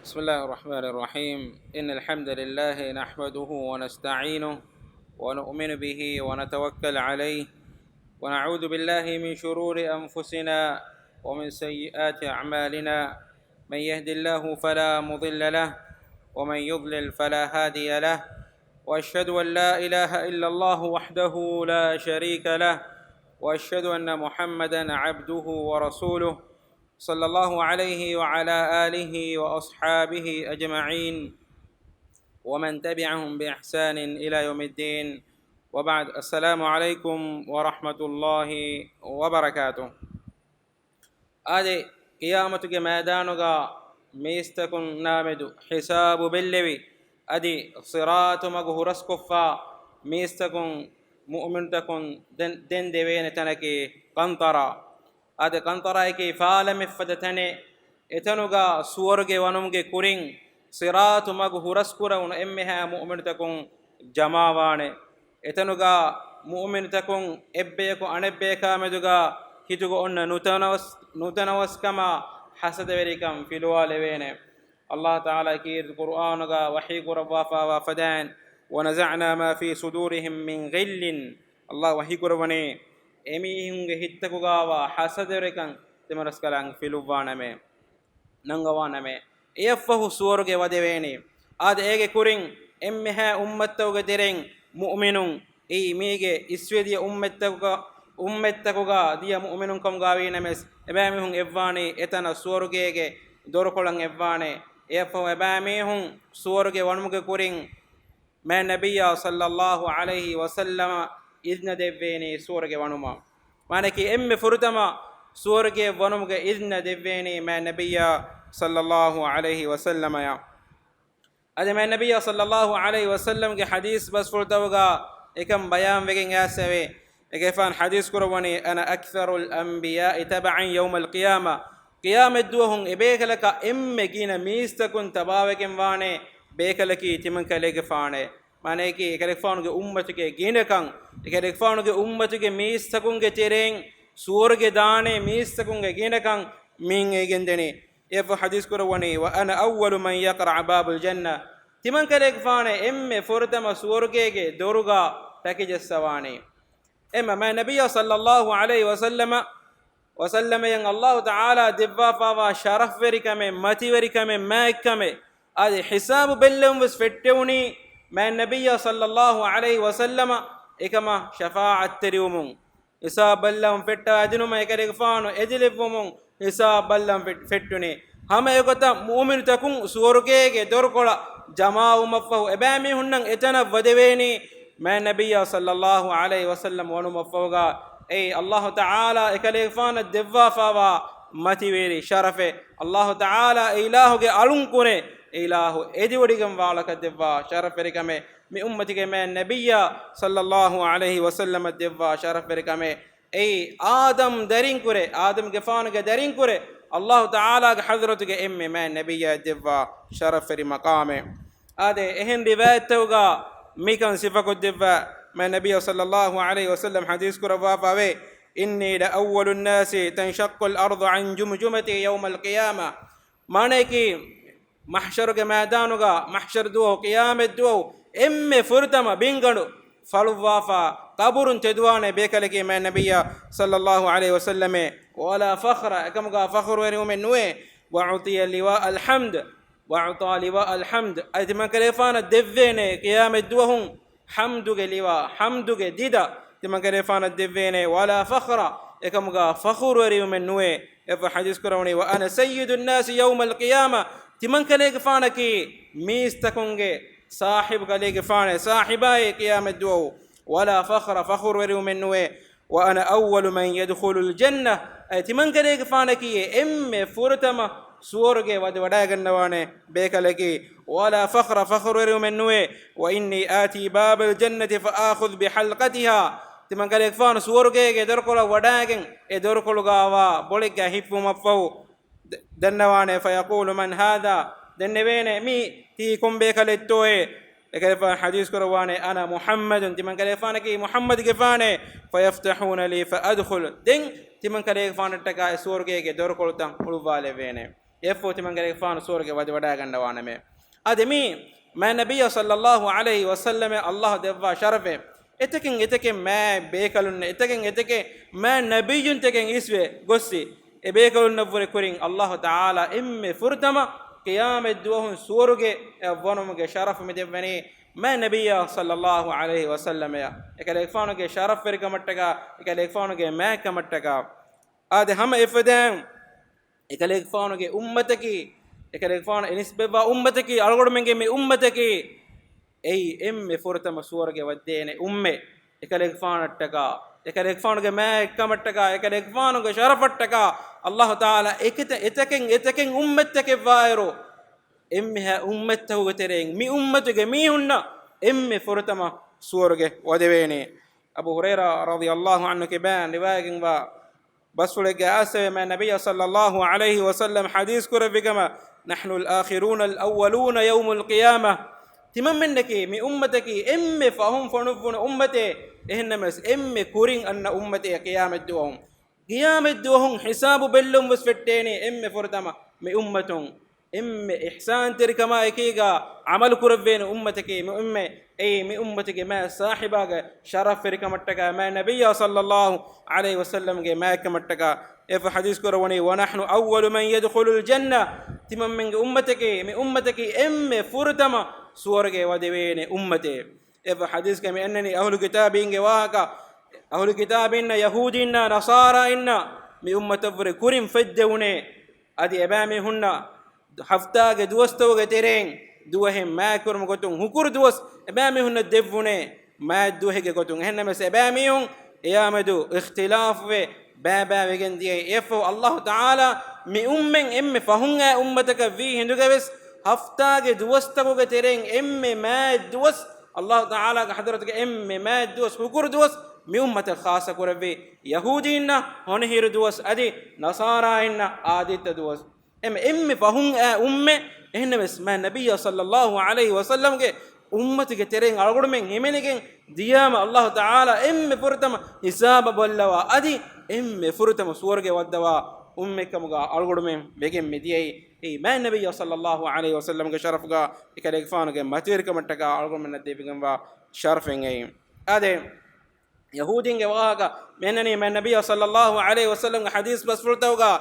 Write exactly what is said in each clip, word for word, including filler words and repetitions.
بسم الله الرحمن الرحيم. إن الحمد لله نحمده ونستعينه ونؤمن به ونتوكل عليه، ونعوذ بالله من شرور أنفسنا ومن سيئات أعمالنا. من يهد الله فلا مضل له، ومن يضلل فلا هادي له، وأشهد أن لا إله إلا الله وحده لا شريك له، وأشهد أن محمدا عبده ورسوله، صلى الله عليه وعلى آله وأصحابه أجمعين، ومن تبعهم بإحسان إلى يوم الدين. وبعد، السلام عليكم ورحمة الله وبركاته. އާދެ، ޤިޔާމަތުގެ މައިދާނުގަ މީސްތަކުންނާމެދު ހިސާބު ބެއްލެވި، އަދި ޞިރާޠު މަގު ހުރަސްކޮށްފަ މީސްތަކުން، މުއުމިނުތަކުން ދެން، ދެން ދެވޭނެ ތަނަކީ ޤަންޠަރާ. އާދެ، ޤަންޠަރާއަކީ ފާލަމެއްފަދަ ތަނެއް. އެތަނުގަ ސުވަރުގެ ވަނުމުގެ ކުރިން ޞިރާޠު މަގު ހުރަސްކުރެވުނު އެންމެހާ މުއުމިނުތަކުން ޖަމާވާނެ. އެތަނުގަ މުއުމިނުތަކުން އެއްބަޔަކު އަނެއްބަޔަކާމެދުގަ ހިތުގަ އޮންނަ ނުތަނަވަސް، ނުތަނަވަސްކަމާ ހަސަދަވެރިކަން ފިލުވާލެވޭނެ. ﷲ ތަޢާލާ ކީރިތި ޤުރުއާނުގަ ވަޙީ ކުރައްވާފައިވާ ފަދައިން، "ونزعنا ما في صدورهم من غل." ﷲ ވަޙީ ކުރައްވަނީ، އެމީހުންގެ ހިތްތަކުގައިވާ ހަސަދަވެރިކަން ތިމަންރަސްކަލާނގެ ފިލުއްވާނަމޭ، ނަންގަވާނަމޭ. އެއަށްފަހު ސުވަރުގެ ވަދެވޭނީ. އާދެ، އޭގެ ކުރިން އެންމެހާ އުއްމަތްތަކުގެ ތެރެއިން މުއުމިނުން، އެއީ މީގެ އިސްވެދިޔަ އުއްމަތްތަކުގަ، އުއްމަތްތަކުގަ ދިޔަ މުއުމިނުން ކަމުގައިވީނަމަވެސް، އެބައިމީހުން އެއްވާނީ އެތަނަށް ސުވަރުގޭގެ ދޮރުކޮޅަށް އެއްވާނެ. އެއަށްފަހު އެބައިމީހުން ސުވަރުގެ ވަނުމުގެ ކުރިން މާތް ނަބިއްޔާ ޞައްލައްލާހު ޢަލައިހި ވަސައްލަމަ އިޛްނަ ދެއްވޭނީ ސުވަރުގެ ވަނުމަށް. މާނައަކީ އެންމެ ފުރަތަމަ ސުވަރުގެ ވަނުމުގެ އިޛްނަ ދެއްވޭނީ މާތް ނަބިއްޔާ ޞައްލައްލާހު ޢަލައިހި ވަސައްލަމަޔަށް. އަދި މާތް ނަބިއްޔާ ޞައްލައްލާހު ޢަލައިހި ވަސައްލަމްގެ ޙަދީޘް ބަސްފުޅުތަކުގަ އެކަން ބަޔާންވެގެން އައިސްފަވޭ. އެކަލޭގެފާނު ޙަދީޘް ކުރައްވަނީ، "أنا أكثر الأنبياء تبعا يوم القيامة." ޤިޔާމަތްދުވަހު އެބޭކަލަކަށް އެންމެ ގިނަ މީސްތަކުން ތަބާވެގެންވާނެ ބޭކަލަކީ ތިމަންކަލޭގެފާނޭ. މާނައަކީ، އެކަލޭގެފާނުގެ އުއްމަތުގެ ގިނަކަން، އެކަލޭގެފާނުގެ އުއްމަތުގެ މީސްތަކުންގެ ތެރެއިން ސުވަރުގެ ދާނެ މީސްތަކުންގެ ގިނަކަން މިއިން އެނގެންދެނީ. އެއަށްފަހު ޙަދީޘް ކުރައްވަނީ، "وأنا أول من يقرع باب الجنة." ތިމަންކަލޭގެފާނޭ އެންމެ ފުރަތަމަ ސުވަރުގޭގެ ދޮރުގަ ތަކިޖައްސަވާނީ. އެމަ މާތް ނަބިއްޔާ ޞައްލައްލާހު ޢަލައިހި ވަސައްލަމަ، ވަސައްލަމަޔަށް ﷲ ތަޢާލާ ދެއްވާފައިވާ ޝަރަފްވެރިކަމެއް، މަތިވެރިކަމެއް، މާތްކަމެއް. އަދި ޙިސާބު ބެއްލެވުން ވެސް ފެއްޓެވުނީ މާތް ނަބިއްޔާ ޞައްލައްލާހު ޢަލައިހި ވަސައްލަމަ އެކަމަށް ޝަފާޢަތްތެރިވުމުން. ޙިސާބު ބައްލަވަން ފެއްޓަވާ ދިނުމަށް އެކަލޭގެފާނު އެދިލެއްވުމުން ޙިސާބު ބައްލަވަން ފެއް، ފެއްޓުނީ. ހަމަ އެގޮތަށް މުއުމިނުތަކުން ސުވަރުގޭގެ ދޮރުކޮޅަށް ޖަމާވުމަށްފަހު އެބައިމީހުންނަށް އެތަނަށް ވަދެވޭނީ މާތް ނަބިއްޔާ ޞައްލައްލާހު ޢަލައިހި ވަސައްލަމް ވަނުމަށްފަހުގަ، އެއީ ﷲ ތަޢާލާ އެކަލޭގެފާނަށް ދެއްވާފައިވާ މަތިވެރި ޝަރަފެއް، ﷲ ތަޢާލާ އެ އިލާހުގެ އަޅުންކުރެ، އެ އިލާހު އެދިވޮޑިގެން ވާޅަކަށް ދެއްވާ ޝަރަފްވެރިކަމެއް. މި އުއްމަތުގެ މާތް ނަބިއްޔާ ޞައްލައްލާހު ޢަލައިހި ވަސައްލަމަށް ދެއްވާ ޝަރަފްވެރިކަމެއް. އެއީ އާދަމް ދަރިންކުރެ، އާދަމްގެފާނުގެ ދަރިންކުރެ، ﷲ ތަޢާލާގެ ޙަޟްރަތުގެ އެންމެ މާތް ނަބިއްޔާ ދެއްވާ ޝަރަފްވެރި މަޤާމެއް. އާދެ، އެހެން ރިވާޔަތްތަކުގަ މިކަން ސިފަކޮށްދެއްވާ މާތް ނަބިއްޔާ ޞައްލައްލާހު ޢަލައިހި ވަސައްލަމް ޙަދީޘް ކުރައްވާފައިވޭ، "إني لأول الناس تنشق الأرض عن جمجمتي يوم القيامة." މާނައަކީ، މަޙްޝަރުގެ މައިދާނުގަ، މަޙްޝަރު ދުވަހު، ޤިޔާމަތް ދުވަހު، އެންމެ ފުރަތަމަ ބިންގަނޑު ފަޅުއްވާފަ، ޤަބުރުން ތެދުވާނެ ބޭކަލަކީ މާތް ނަބިއްޔާ ޞައްލައްލާހު ޢަލައިހި ވަސައްލަމޭ. "ولا فخر." އެކަމުގަ ފަޚުރުވެރިވުމެއް ނުވޭ. "وأعطي لواء الحمد." "وأعطى لواء الحمد." އަދި ތިމަންކަލޭގެފާނަށް ދެއްވޭނެ ޤިޔާމަތް ދުވަހު ޙަމްދުގެ ލިވާ، ޙަމްދުގެ ދިދަ ތިމަންކަލޭގެފާނަށް ދެއްވޭނެ. "ولا فخر." އެކަމުގަ ފަޚުރުވެރިވުމެއް ނުވޭ. އެއަށްފަހު ޙަދީޘް ކުރައްވަނީ، "وأنا سيد الناس يوم القيامة." ތިމަންކަލޭގެފާނަކީ މީސްތަކުންގެ ސާހިބު، ކަލޭގެފާނޭ ސާހިބާއޭ ޤިޔާމަތް ދުވަހު. "ولا فخر." ފަޚުރުވެރިވުމެއް ނުވޭ. "وأنا أول من يدخل الجنة." އަދި ތިމަންކަލޭގެފާނަކީ އެންމެ ފުރަތަމަ ސުވަރުގެ ވަދެ ވަޑައިގަންނަވާނެ ބޭކަލަކީ. "ولا فخر." ފަޚުރުވެރިވުމެއް ނުވޭ. "وإني آتي باب الجنة فآخذ بحلقتها." ތިމަންކަލޭގެފާނު ސުވަރުގޭގެ ދޮރުކޮޅަށް ވަޑައިގެން އެ ދޮރުކޮޅުގައިވާ ބޮޅެއްގަ ހިފުމަށްފަހު ދެ-، ދަންނަވާނެ، "فيقول من هذا؟" ދެންނެވޭނެ، "މީ ތީ ކޮން ބޭކަލެއްތޯއޭ؟" އެކަލޭގެފާނު ޙަދީޘް ކުރައްވާނެ، "أنا محمد." ތިމަންކަލޭގެފާނަކީ މުޙައްމަދުގެފާނޭ. "فيفتحون لي فأدخل." ދެން ތިމަންކަލޭގެފާނަށްޓަކާ އެ ސުވަރުގޭގެ ދޮރުކޮޅުތައް ހުޅުއްވާލެވޭނެ. އެއަށްފަހު ތިމަން އެކަލޭގެފާނު ސުވަރުގެ ވަދެވަޑައިގަންނަވާނަމޭ. އާދެ، މީ މާތް ނަބިއްޔާ ޞައްލައްލާހު ޢަލައިހި ވަސައްލަމަށް ﷲ ދެއްވާ ޝަރަފެއް. އެތަކެއް އެތަކެއް މާތް ބޭކަލުންނަށް، އެތަކެއް އެތަކެއް މާތް ނަބިއްޔުންތަކެއް އިސްވެ ގޮއްސި، އެ ބޭކަލުންނަށްވުރެ ކުރިން ﷲ ތަޢާލާ އެންމެ ފުރަތަމަ ޤިޔާމަތްދުވަހުން ސުވަރުގެ އަށް ވަނުމުގެ ޝަރަފު މި ދެއްވަނީ މާތް ނަބިއްޔާ ޞައްލައްލާހު ޢަލައިހި ވަސައްލަމަށް. އެކަލޭގެފާނުގެ ޝަރަފްވެރިކަމަށްޓަކާ، އެކަލޭގެފާނުގެ މާތްކަމަށްޓަކާ. އާދެ، ހަމަ އެފަދައިން އެކަލޭގެފާނުގެ އުއްމަތަކީ، އެކަލޭގެފާނު އެ ނިސްބަތްވާ އުއްމަތަކީ، އަޅުގަނޑުމެންގެ މި އުއްމަތަކީ، އެއީ އެންމެ ފުރަތަމަ ސުވަރުގެ ވަދެވޭނެ އުއްމަތް. އެކަލޭގެފާނަށްޓަކާ، އެކަލޭގެފާނުގެ މާތްކަމަށްޓަކާ، އެކަލޭގެފާނުގެ ޝަރަފަށްޓަކާ، ﷲ ތަޢާލާ އެކިތަ-، އެތަކެއް އެތަކެއް އުއްމަތްތަކެއްވާއިރު، އެންމެހާ އުއްމަތްތަކުގެ ތެރެއިން މި އުއްމަތުގެ މީހުންނަށް އެންމެ ފުރަތަމަ ސުވަރުގެ ވަދެވޭނެ. އަބޫ ހުރައިރާ ރަޟިޔައްލާހު ޢަންހު ކިބާ ރިވާޔަތްވާ ބަސްފުޅެއްގެ އައިސްވެ މާތް ނަބިއްޔާ ޞައްލައްލާހު ޢަލައިހި ވަސައްލަމް ޙަދީޘް ކުރެއްވި ކަމަށް، "نحن الآخرون الأولون يوم القيامة." ތިމަންމެންނަކީ މި އުއްމަތަކީ އެންމެ ފަހުން ފޮނުއްވުނު އުއްމަތެއް، އެހެންނަމަވެސް އެންމެ ކުރިން އަންނަ އުއްމަތެއް ޤިޔާމަތްދުވަހުން. ޤިޔާމަތްދުވަހުން ޙިސާބު ބެއްލުން ވެސް ފެއްޓޭނީ އެންމެ ފުރަތަމަ މި އުއްމަތުން. އެންމެ އިޙްސާންތެރިކަމާ އެކީގާ ޢަމަލު ކުރެއްވޭނެ އުއްމަތަކީ މި އުއްމަތް. އެއީ މި އުއްމަތުގެ މާތް ޞާޙިބާގެ ޝަރަފްވެރިކަމަށްޓަކާ، މާތް ނަބިއްޔާ ޞައްލައްލާހު ޢަލައިހި ވަސައްލަމްގެ މާތްކަމަށްޓަކާ. އެފަ ޙަދީޘް ކުރައްވަނީ، "ونحن أول من يدخل الجنة." ތިމަންމެންގެ އުއްމަތަކީ، މި އުއްމަތަކީ އެންމެ ފުރަތަމަ ސުވަރުގެ ވަދެވޭނެ އުއްމަތެއް. އެފަ ޙަދީޘްގައި މި އަންނަނީ އަހުލު ކިތާބީންގެ ވާހަކަ. އަހުލު ކިތާބީންނަށް، ޔަހޫދީންނާ ނަޞާރާއިންނަށް މި އުއްމަތަށްވުރެ ކުރިން ފެއްދެވުނޭ. އަދި އެބައިމީހުންނަށް ހަފްތާގެ ދުވަސްތަކުގެ ތެރެއިން ދުވަހެއް މާތްކުރުމުގެ ގޮތުން ހުކުރު ދުވަސް އެބައިމީހުންނަށް ދެއްވުނޭ، މާތް ދުވަހެއްގެ ގޮތުން. އެހެންނަމަވެސް އެބައިމީހުން އެޔާމެދު އިޚްތިލާފުވެ ބައިބައިވެގެން ދިޔައީ. އެއަށްފަހު ﷲ ތަޢާލާ މި އުއްމަތް އެންމެ ފަހުން އައި އުއްމަތަކަށް ވީ ހިނދުގަވެސް، ހަފްތާގެ ދުވަސްތަކުގެ ތެރެއިން އެންމެ މާތް ދުވަސް، ﷲ ތަޢާލާގެ ޙަޟްރަތުގެ އެންމެ މާތް ދުވަސް، ހުކުރު ދުވަސް މި އުއްމަތަށް ޚާއްޞަ ކުރެއްވީ. ޔަހޫދީންނަށް ހޮނިހިރު ދުވަސް އަދި ނަޞާރާއިންނަށް އާދިއްތަ ދުވަސް. އެމެ އެންމެ ފަހުން އައި އުއްމަތް. އެހެންނަމަވެސް މާތް ނަބިއްޔާ ޞައްލައްލާހު ޢަލައިހި ވަސައްލަމްގެ އުއްމަތުގެ ތެރެއިން އަޅުގަނޑުމެން ހިމެނިގެން ދިޔާމަ، ﷲ ތަޢާލާ އެންމެ ފުރަތަމަ ހިސާބަށް ބޮއްލަވާ އަދި އެންމެ ފުރަތަމަ ސުވަރުގެ ވައްދަވާ އުއްމަތްކަމުގަ އަޅުގަނޑުމެން ވެގެން މި ދިޔައީ. އެއީ މާތް ނަބިއްޔާ ޞައްލައްލާހު ޢަލައިހި ވަސައްލަމްގެ ޝަރަފުގަ އެކަލޭގެފާނުގެ މަތިވެރިކަމަށްޓަކާ އަޅުގަނޑުމެންނަށް ދެވިގެންވާ ޝަރަފެއް އެއީ. އާދެ، ޔަހޫދީންގެ ވާހަކަ މިއަންނަނީ މާތް ނަބިއްޔާ ޞައްލައްލާހު ޢަލައިހި ވަސައްލަމްގެ ޙަދީޘް ބަސްފުޅުތަކުގަ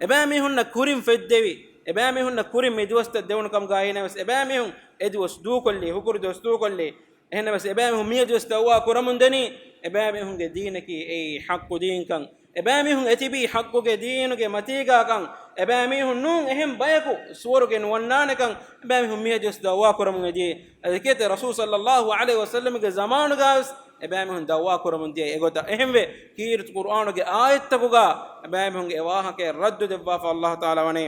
އެބައިމީހުންނަށް ކުރިން ފެއްދެވި، އެބައިމީހުންނަށް ކުރިން މި ދުވަސްތައް ދެވުނު ކަމުގައި ނަމަވެސް، އެބައިމީހުން އެ ދުވަސް ދޫކޮށްލީ، ހުކުރު ދުވަސް ދޫކޮށްލީ. އެހެންނަމަވެސް، އެބައިމީހުން މިއަދުވެސް ދަޢުވާ ކުރަމުންދަނީ، އެބައިމީހުންގެ ދީނަކީ އެއީ ޙައްޤު ދީންކަން. އެބައިމީހުން އެތިބީ ޙައްޤުގެ ދީނުގެ މަތީގާކަން. އެބައިމީހުން ނޫން އެހެން ބަޔަކު ސުވަރުގެ ނުވަންނާނެކަން އެބައިމީހުން މިއަދުވެސް ދަޢުވާ ކުރަމުން އެދިޔައީ. އަދި ކޭތަ ރަސޫލު ޞައްލައްލާހު ޢަލައިހި ވަސައްލަމްގެ ޒަމާނުގަވެސް އެބައިމީހުން ދަޢުވާ ކުރަމުން ދިޔަ އެގޮތަށް. އެހެންވެ، ކީރިތި ޤުރްއާނުގެ އާޔަތްތަކުގަ އެބައިމީހުންގެ އެ ވާހަކައަށް ރައްދު ދެއްވާފަ ﷲ ތަޢާލާ ވަނީ،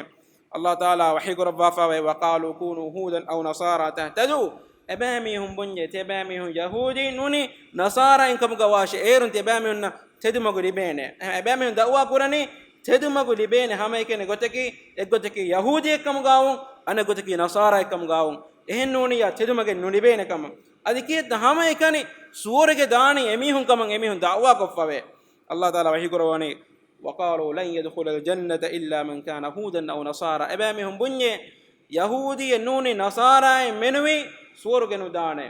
ﷲ ތަޢާލާ ވަޙީ ކުރައްވާފައިވޭ، "وقالوا كونوا هودا أو نصارى تهتدوا." އެބައިމީހުން ބުންޏޭ، ތިޔަބައިމީހުން ޔަހޫދީން ނޫނީ ނަޞާރާއިން ކަމުގަ ވާށޭ، އޭރުން ތިޔަބައިމީހުންނަށް ތެދުމަގު ލިބޭނެ. އެބައިމީހުން ދަޢުވާ ކުރަނީ ތެދުމަގު ލިބޭނެ ހަމައެކަނި ގޮތަކީ، އެއްގޮތަކީ ޔަހޫދީއެއްކަމުގައުން، އަނެއްގޮތަކީ ނަޞާރާއެއްކަމުގައުން. އެހެން ނޫނިއްޔާ ތެދުމަގެއް ނުލިބޭނެ ކަމަށް. އަދި ކިއެއްތަ ހަމައެކަނި ސުވަރުގެ ދާނީ އެމީހުން ކަމަށް އެމީހުން ދަޢުވާ ކޮށްފަވޭ. ﷲ ތަޢާލާ ވަޙީ ކުރައްވަނީ، "وقالوا لن يدخل الجنة إلا من كان هودا أو نصارى." އެބައިމީހުން ބުންޏޭ، ޔަހޫދީއެއް ނޫނީ ނަޞާރާއެއް މެނުވީ ސުވަރުގެ ނުދާނެ.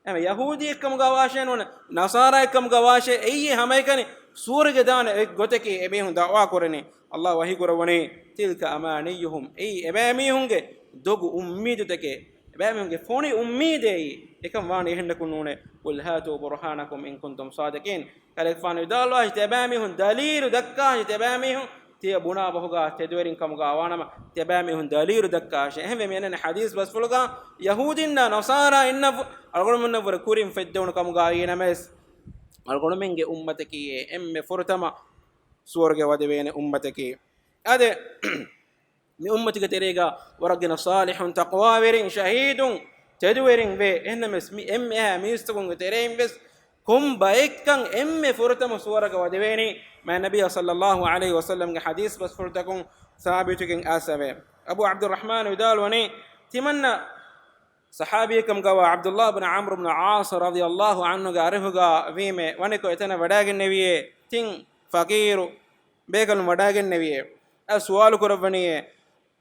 އެމެ ޔަހޫދީއެއްކަމުގަ ވާށޭ ނޫން، ނަޞާރާއެއްކަމުގަ ވާށޭ، އެއީ ހަމައެކަނި ސުވަރުގެ ދާނެ އެއްގޮތަކީ އެމީހުން ދަޢުވާ ކުރަނީ. ﷲ ވަޙީ ކުރައްވަނީ، "تلك أمانيهم." އެއީ އެބައިމީހުންގެ ދޮގު އުއްމީދުތަކެއް. އެބައިމީހުންގެ ފޮނި އުއްމީދެއް އެއީ. އެކަން ވާނީ އެހެންނަކުން ނޫނޭ. "قل هاتوا برهانكم إن كنتم صادقين." ކަލޭގެފާނު ވިދާޅުވާށި، ތިޔަބައިމީހުން ދަލީލު ދައްކާށި، ތިޔަބައިމީހުން ތިޔަ ބުނާ ބަހުގަ ތެދުވެރިން ކަމުގަ ވާނަމަ، ތިޔަބައިމީހުން ދަލީލު ދައްކާށި. އެހެންވެ، މި އަންނަނީ ޙަދީޘް ބަސްފުޅުގަ ޔަހޫދީންނާ ނަޞާރާއިންނަށް ވު-، އަޅުގަނޑުމެންނަށްވުރެ ކުރިން ފެއްދެވުނު ކަމުގައި ނަމަވެސް، އަޅުގަނޑުމެންގެ އުއްމަތަކީ އެންމެ ފުރަތަމަ ސުވަރުގެ ވަދެވޭނެ އުއްމަތަކީ. އާދެ، މި އުއްމަތުގެ ތެރޭގަ ވަރަށް ގިނަ ޞާލިޙުން، ތަޤްވާވެރިން، ޝަހީދުން، ތެދުވެރިން ވޭ. އެހެންނަމަވެސް، މި އެންމެހާ މީސްތަކުންގެ ތެރެއިން ވެސް ކޮން ބައެއްކަން އެންމެ ފުރަތަމަ ސުވަރުގަ ވަދެވޭނީ؟ މާތް ނަބިއްޔާ ޞައްލައްލާހު ޢަލައިހި ވަސައްލަމްގެ ޙަދީޘް ބަސްފުޅުތަކުން ސާބިތުވެގެން އައިސްފަވޭ. އަބޫ ޢަބްދުއްރަޙްމާން ވިދާޅުވަނީ، ތިމަންނަ ޞަޙާބީއެއްކަމުގަވާ ޢަބްދުއްލާހް ބިން ޢަމްރު ބިން ޢާޞް ރަޟިޔައްލާހު ޢަންހުގެ އަރިހުގަ ވީމެ، ވަނިކޮށް އެތަނަށް ވަޑައިގެންނެވިއޭ، ތިން ފަޤީރު ބޭކަލުން ވަޑައިގެންނެވިއޭ. އަ، ސުވާލު ކުރައްވަނީއޭ،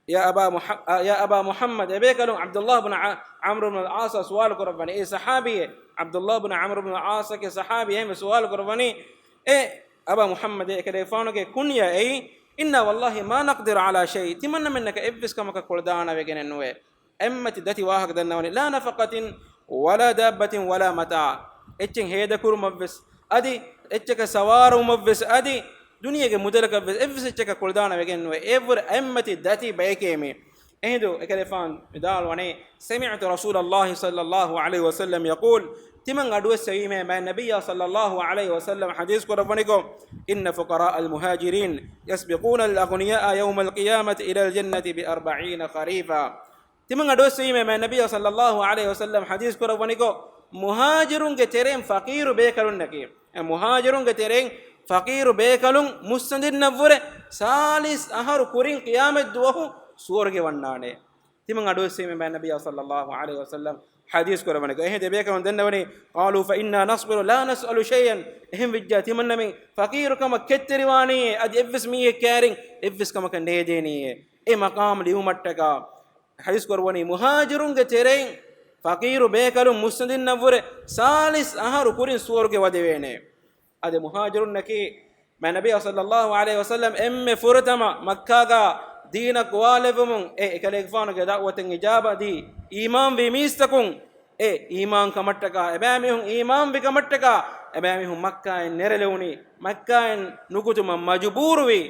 يا أبا محمد، يا أبا محمد، އެބޭކަލުން ޢަބްދުﷲ ބުން ޢަ-، ޢަމްރު ބުން ޢާޞަށް ސުވާލު ކުރައްވަނީ. އެ ޞަޙާބީއެއް، ޢަބްދުﷲ ބުން ޢަމްރު ބުން ޢާޞްގެ ޞަޙާބީ އެހެންވެ ސުވާލު ކުރައްވަނީ، އޭ އަބާ މުޙައްމަދޭ، އެކަލޭގެފާނުގެ ކުންޔާ އެއީ، إنا والله ما نقدر على شيء، ތިމަންނަމެންނަކަށް އެއްވެސް ކަމަކަށް ކުޅަދާނަވެގެނެއް ނުވޭ. އެއްމަތި ދަތި ވާހަކަ ދަންނަވަނީ، لا نفقة ولا دابة ولا متاع، އެއްޗެއް ހޭދަކުރުމަށްވެސް އަދި އެއްޗަކަށް ސަވާރުވުމަށްވެސް އަދި ދުނިޔޭގެ މުދަލަކަށްވެސް އެއްވެސް އެއްޗަކަށް ކުޅަދާނަވެގެން ނުވޭ. އެއަށްވުރެ އެއްމަތި ދަތި ބަޔެކޭ މީ. އެހިނދު އެކަލޭގެފާނު ވިދާޅުވަނީ، سمعت رسول الله صلى الله عليه وسلم يقول، ތިމަން އަޑުއެއްސެވީމޭ މާތް ނަބިއްޔާ صلى الله عليه وسلم ޙަދީޘް ކުރައްވަނިކޮށް، إن فقراء المهاجرين يسبقون الأغنياء يوم القيامة إلى الجنة بأربعين خريفا. ތިމަން އަޑުއެއްސެވީމޭ މާތް ނަބިއްޔާ صلى الله عليه وسلم ޙަދީޘް ކުރައްވަނިކޮށް، މުހާޖިރުންގެ ތެރެއިން ފަޤީރު ބޭކަލުންނަކީ، އެ މުހާޖިރުންގެ ތެރެއިން ފަޤީރު ބޭކަލުން މުއްސަނދިންނަށްވުރެ ސާޅީސް އަހަރު ކުރިން ޤިޔާމަތް ދުވަހު ސުވަރުގެ ވަންނާނެ. ތިމަން އަޑުއެއްސެވީމޭ މާތް ނަބިއްޔާ صلى الله عليه وسلم ޙަދީޘް ކުރައްވަނިކޮށް، އެހެން އެބޭކަލުން ދަންނަވަނީ، قالوا فإنا نصبر لا نسأل شيئا، އެހެން ވެއްޖާ ތިމަންނަމެން ފަޤީރު ކަމަށް ކެތްތެރިވާނީއޭ، އަދި އެއްވެސް މީހެއް ކައިރިން އެއްވެސް ކަމަކަށް ނޭދޭނީއޭ. އެ މަޤާމް ލިޔުމަށްޓަކާ ޙަދީޘް ކުރައްވަނީ، މުހާޖިރުންގެ ތެރެއިން ފަޤީރު ބޭކަލުން މުއްސަނދިންނަށްވުރެ ސާޅީސް އަހަރު ކުރިން ސުވަރުގެ ވަދެވޭނެ. އަދި މުހާޖިރުންނަކީ މާތް ނަބިއްޔާ صلى الله عليه وسلم އެންމެ ފުރަތަމަ މައްކާގަ ދީނަށް ގޮވާލެއްވުމުން އެ އެކަލޭގެފާނުގެ ދަޢުވަތަށް އިޖާބަ ދީ އީމާންވި މީސްތަކުން، އެ އީމާން ކަމަށްޓަކާ އެބައިމީހުން އީމާންވި ކަމަށްޓަކާ އެބައިމީހުން މައްކާއިން ނެރެލެވުނީ. މައްކާއިން ނުކުތުމަށް މަޖުބޫރުވި.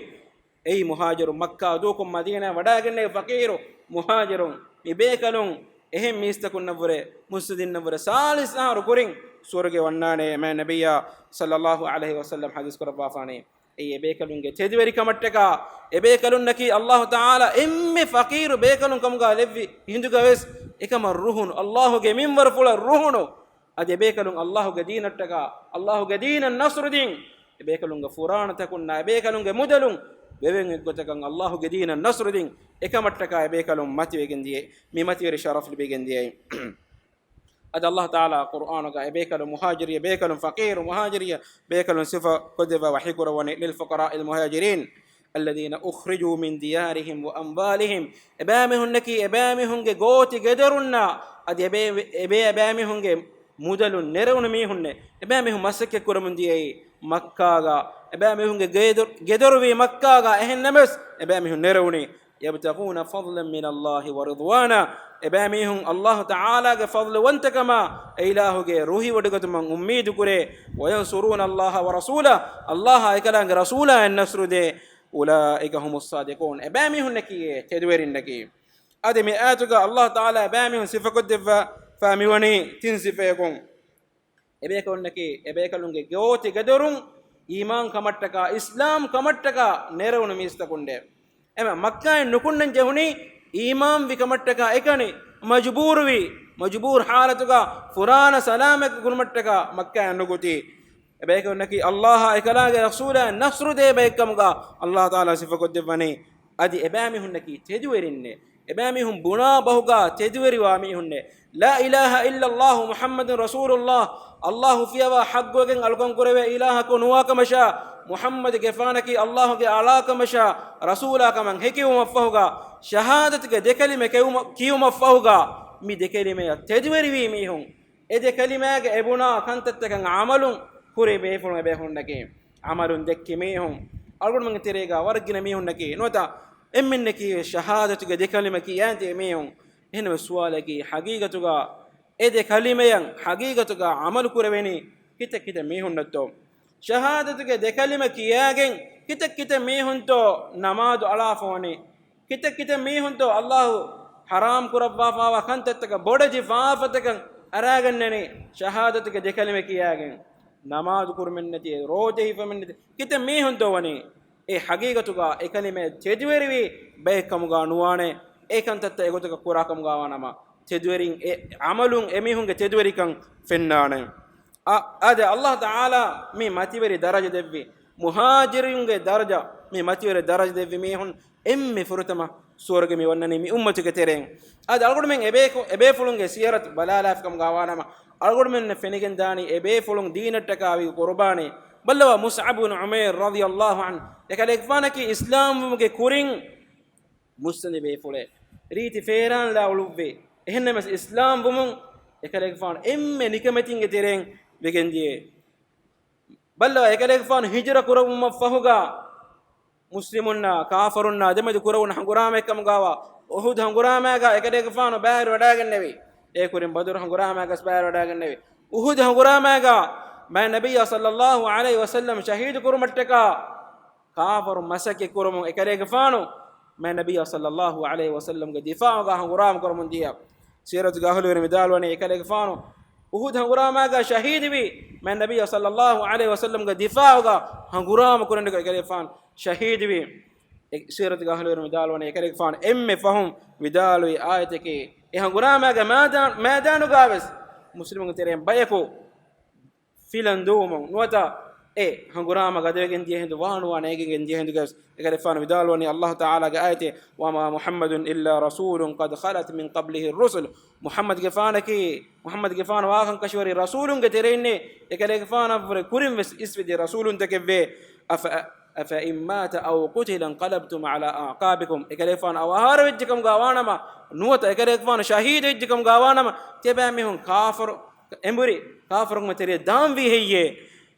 އެއީ މުހާޖިރުން، މައްކާ ދޫކޮށް މަދީނާއަށް ވަޑައިގެންނެވި ފަޤީރު މުހާޖިރުން. މި ބޭކަލުން އެހެން މީސްތަކުންނަށްވުރެ، މުއްސަނދިންނަށްވުރެ ސާޅީސް އަހަރު ކުރިން ސުވަރުގެ ވަންނާނެ. މާތް ނަބިއްޔާ صلى الله عليه وسلم ޙަދީޘް ކުރައްވާފާނީ. އެއީ އެބޭކަލުންގެ ތެދުވެރިކަމަށްޓަކާ، އެބޭކަލުންނަކީ ﷲ ތަޢާލާ އެންމެ ފަޤީރު ބޭކަލުން ކަމުގަ ލެއްވި ހިނދުގަވެސް އެކަމަށް ރުހުނު، ﷲ ގެ މިންވަރުފުޅަށް ރުހުނު. އަދި އެބޭކަލުން ﷲ ގެ ދީނަށްޓަކާ، ﷲ ގެ ދީނަށް ނަޞްރު ދިން، އެބޭކަލުންގެ ފުރާނަތަކުންނާ އެބޭކަލުންގެ މުދަލުން ވެވެން އެއްގޮތަކަށް ﷲ ގެ ދީނަށް ނަޞްރު ދިން، އެކަމަށްޓަކާ އެބޭކަލުން މަތިވެގެން ދިޔައީ، މި މަތިވެރި ޝަރަފް ލިބިގެން ދިޔައީ. އަދި ﷲ ތަޢާލާ ޤުރްއާނުގަ އެބޭކަލުން މުހާޖިރިއްޔާ ބޭކަލުން، ފަޤީރު މުހާޖިރިއްޔާ ބޭކަލުން ސިފަ ކޮށްދެއްވާ ވަޙީ ކުރައްވަނީ، للفقراء المهاجرين الذين أخرجوا من ديارهم وأموالهم، އެބައިމީހުންނަކީ އެބައިމީހުންގެ ގޯތި ގެދޮރުންނާ އަދި އެބޭ، އެބޭ އެބައިމީހުންގެ މުދަލުން ނެރެވުނު މީހުންނޭ. އެބައިމީހުން މަސައްކަތް ކުރަމުން ދިޔައީ މައްކާގަ، އެބައިމީހުންގެ ގެދޮ، ގެދޮރުވީ މައްކާގަ، އެހެންނަމަވެސް އެބައިމީހުން ނެރެވުނީ. يبتغون فضلا من الله ورضوانا، އެބައިމީހުން ﷲ ތަޢާލާގެ ފަޟްލުވަންތަކަމާ އެ އިލާހުގެ ރުހިވޮޑިގަތުމަށް އުއްމީދު ކުރޭ. وينصرون الله ورسوله، ﷲ އާ އެކަލާނގެ ރަސޫލާއަށް ނަޞްރު ދޭ. أولئك هم الصادقون، އެބައިމީހުންނަކީ އެ ތެދުވެރިންނަކީ. އަދި މި އާޔަތުގަ ﷲ ތަޢާލާ އެބައިމީހުން ސިފަކޮށްދެއްވާފާ މިވަނީ ތިން ސިފަޔަކުން. އެބޭކަލުންނަކީ، އެބޭކަލުންގެ ގޯތި ގެދޮރުން އީމާން ކަމަށްޓަކާ، އިސްލާމް ކަމަށްޓަކާ ނެރެވުނު މީސްތަކުންނޭ. އެމަ މައްކާއިން ނުކުންނަން ޖެހުނީ އީމާންވި ކަމަށްޓަކާ އެކަނި، މަޖުބޫރުވި، މަޖުބޫރު ޙާލަތުގަ ފުރާނަ ސަލާމަތް ކުރުމަށްޓަކާ މައްކާއިން ނުކުތީ. އެބޭކަލުންނަކީ ﷲ އާ އެކަލާނގެ ރަސޫލާއަށް ނަޞްރު ދޭ ބައެއްކަމުގަ ﷲ ތަޢާލާ ސިފަކޮށްދެއްވަނީ. އަދި އެބައިމީހުންނަކީ ތެދުވެރިންނޭ. އެބައިމީހުން ބުނާ ބަހުގަ ތެދުވެރިވާ މީހުންނޭ. لا إله إلا الله محمد رسول الله، ﷲ ފިޔަވާ ޙައްޤުވެގެން އަޅުކަން ކުރެވޭ އިލާހަކު ނުވާކަމަށާ، މުޙައްމަދުގެފާނަކީ ﷲގެ އަޅާކަމަށާ، ރަސޫލާކަމަށް ހެކިވުމަށްފަހުގަ، ޝަހާދަތުގެ ދެކަލިމަ ކެއުމަ، ކިޔުމަށްފަހުގަ، މި ދެކަލިމަޔަށް ތެދުވެރިވީ މީހުން، އެ ދެ ކަލިމާގެ އެ ބުނާ ކަންތައްތަކަށް ޢަމަލު ކުރި ބޭފުޅުން އެބޭފުޅުންނަކީ، ޢަމަލުން ދެއްކި މީހުން، އަޅުގަނޑުމެންގެ ތެރޭގަ ވަރަށް ގިނަ މީހުންނަކީ، ނުވަތަ އެންމެންނަކީ ޝަހާދަތުގެ ދެ ކަލިމަ ކިޔާން ތިބި މީހުން. އެހެންވެ ސުވާލަކީ، ޙަޤީޤަތުގަ އެ ދެ ކަލިމަޔަށް ޙަޤީޤަތުގަ ޢަމަލު ކުރެވެނީ ކިތައް ކިތައް މީހުންނަށްތޯ؟ ޝަހާދަތުގެ ދެ ކަލިމަ ކިޔާގެން ކިތައް ކިތައް މީހުންތޯ ނަމާދު އަޅާފަވަނީ؟ ކިތައް ކިތައް މީހުންތޯ ﷲ ޙަރާމް ކުރައްވާފައިވާ ކަންތައްތަކަށް ބޮޑެތި ފާފަތަކަށް އަރާގަންނަނީ ޝަހާދަތުގެ ދެ ކަލިމަ ކިޔާގެން؟ ނަމާދު ކުރުމެއްނެތި، ރޯދަ ހިފަމެއްނެތި ކިތައް މީހުންތޯ ވަނީ؟ އެ ޙަޤީޤަތުގަ އެ ކަލިމަޔަށް ތެދުވެރިވި ބައެއްކަމުގަ ނުވާނެ. އެ ކަންތައްތައް އެގޮތަކަށް ކުރާކަމުގަ ވާނަމަ، ތެދުވެރިން އެ ޢަމަލުން އެމީހުންގެ ތެދުވެރިކަން ފެންނާނެ. އަ، އާދެ، ﷲ ތަޢާލާ މި މަތިވެރި ދަރަޖަ ދެއްވި، މުހާޖިރުންގެ ދަރަޖަ، މި މަތިވެރި ދަރަޖަ ދެއްވި މީހުން އެންމެ ފުރަތަމަ ސުވަރުގެ މި ވަންނަނީ މި އުއްމަތުގެ ތެރެއިން. އާދެ، އަޅުގަނޑުމެން އެބޭކު، އެބޭފުޅުންގެ ސިޔަރަތު ބަލާލާފިކަމުގަ ވާނަމަ، އަޅުގަނޑުމެންނަށް ފެނިގެންދާނީ އެބޭފުޅުން ދީނަށްޓަކާވި ޤުރުބާނީ. ބައްލަވާ، މުޞްޢަބު ބުނު ޢުމައިރު ރަޟިޔަﷲ ޢަންހު، އެކަލޭގެފާނަކީ އިސްލާމްވުމުގެ ކުރިން މުއްސަނދި ބޭފުޅެއް ރީތި ފޭރާންލާ އުޅުއްވި. އެހެންނަމަސް އިސްލާމް ވުމުން އެކަލޭގެފާނު އެންމެ ނިކަމެތިންގެ ތެރެއިން ވެގެންދިޔަ. ބައްލަވާ، އެކަލޭގެފާނު ހިޖުރަ ކުރައްވުމަށްފަހުގާ މުސްލިމުންނާ ކާފަރުންނާ ދެމެދު ކުރެވުނު ހަނގުރާމައެއްކަމުގާވާ އުހުދު ހަނގުރާމައިގާ އެކަލޭގެފާނު ބައިވެރިވަޑައިގެންނެވި. އޭ ކުރިން ބަދުރު ހަނގުރާމައިގަސް ބައިވެރިވަޑައިގެންނެވި. އުހުދު ހަނގުރާމައިގާ މާތް ނަބިއްޔާ ޞައްލައްލާހު ޢަލައިހި ވަސައްލަމް ޝަހީދު ކުރުމަށްޓަކާ ކާފަރުން މަސައްކަތް ކުރުމުން އެކަލޭގެފާނު މާތް ނަބިއްޔާ ޞައްލައްލާހު ޢަލައިހި ވަސައްލަމްގެ ދިފާޢުގާ ހަނގުރާމަ ކުރަމުން ދިޔަ. ސީރަތުގެ އަހުލުވެރިން ވިދާޅުވަނީ އެކަލޭގެފާނު އުހުދު ހަނގުރާމައިގާ ޝަހީދުވި މާތް ނަބިއްޔާ ޞައްލައްލާހު ޢަލައިހި ވަސައްލަމްގެ ދިފާޢުގާ ހަނގުރާމަ ކުރަން އެކަލޭގެފާނު ޝަހީދުވި. އެ ސީރަތުގެ އަހުލުވެރިން ވިދާޅުވަނީ އެކަލޭގެފާނު އެންމެ ފަހުން ވިދާޅުވި އާޔަތަކީ، އެ ހަނގުރާމައިގެ މައިދާން، މައިދާނުގާވެސް މުސްލިމުންގެ ތެރެއިން ބަޔަކު ފިލަން ދުވުމުން ނުވަތަ އެ ހަނގުރާމަ ގަދަވެގެން ދިޔަ ހިނދު ވާނުވާ ނޭނގިގެން ދިޔަ ހިނދުގައި އެކަލޭގެފާނު ވިދާޅުވަނީ ﷲ ތަޢާލާގެ އާޔަތެއް، "وما محمد إلا رسول قد خلت من قبله الرسل." މުޙައްމަދުގެފާނަކީ، މުޙައްމަދުގެފާނު ވާކަން ކަށަވަރީ ރަސޫލުންގެ ތެރެއިންނޭ، އެކަލޭގެފާނަށްވުރެ ކުރިން ވެސް އިސްވެދިޔަ ރަސޫލުންތަކެއްވޭ. أف-، أفإن مات أو قتل انقلبتم على أعقابكم. އެކަލޭގެފާނު އަވަހާރަވެއްޖެކަމުގާ ވާނަމަ، ނުވަތަ އެކަލޭގެފާނު ޝަހީދުވެއްޖެކަމުގާ ވާނަމަ، ތިޔަބައިމީހުން ކާފަރު، އެނބުރި ކާފަރުންގެ ތެރެއަށް ދާންވީ ހެއްޔޭ؟